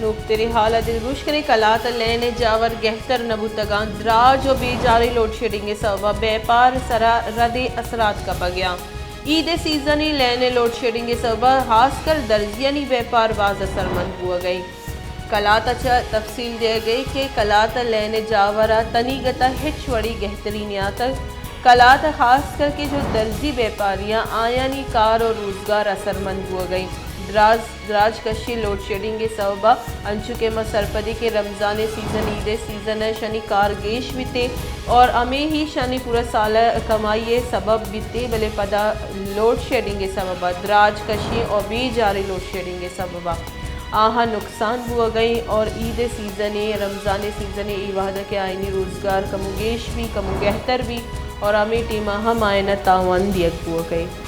نوکتریں حال ءَ دلگوش کنیں، کلات ءَ لین ءِ جاور گہتر نہ بوتگ اَنت، دراج ءُ بے جاریں لوڈشیڈنگ ءِ سبب ءَ بیپار ءِ سرا ردیں اثرات کپگ ءَ اَنت۔ عید ءِ سیزن ءَ لین ءِ لوڈشیڈنگ ءِ سبب ءَ ہاسکر درزیانی بیپار باز اثرمند بوگ ءَ اِنت۔ کلات ءَ چہ تفصیل دیگ ءَ کہ کلات ءَ لین ءِ جاور ءَ تنیگت ءَ ہچ وڑیں گہتری نیاتگ۔ کلات ءَ ہاسکر کہ جو درزی بیپاری اَنت، آیانی کار ءُ روزگار اثرمند بوگ ءَ اِنت۔ دراز دراج کشی لوڈشیڈنگ ءِ سبب ءَ، انچو کہ ما سرپدیں کہ رمضان ءِ سیزن، عید ءِ سیزن ءَ شانی کار گیش بیت اور ہمے ہی شانی پورا سال ءِ کمائی ءِ سبب بیت، بلے پدا لوڈشیڈنگ ءِ سبب ءَ، دراج کشی اور بے جاریں لوڈشیڈنگ ءِ سبب ءَ آہاں نقصان بوگ ءَ اِنت اور عید ءِ سیزن ءَ، رمضان ءِ سیزن ءَ اے وہد ءَ کہ آیانی روزگار کمو گیش بی، کمو گہتر بی اور ہمے ٹیم ءَ ہم آیان ءَ تاوان دیگ بوگ ءَ اِنت۔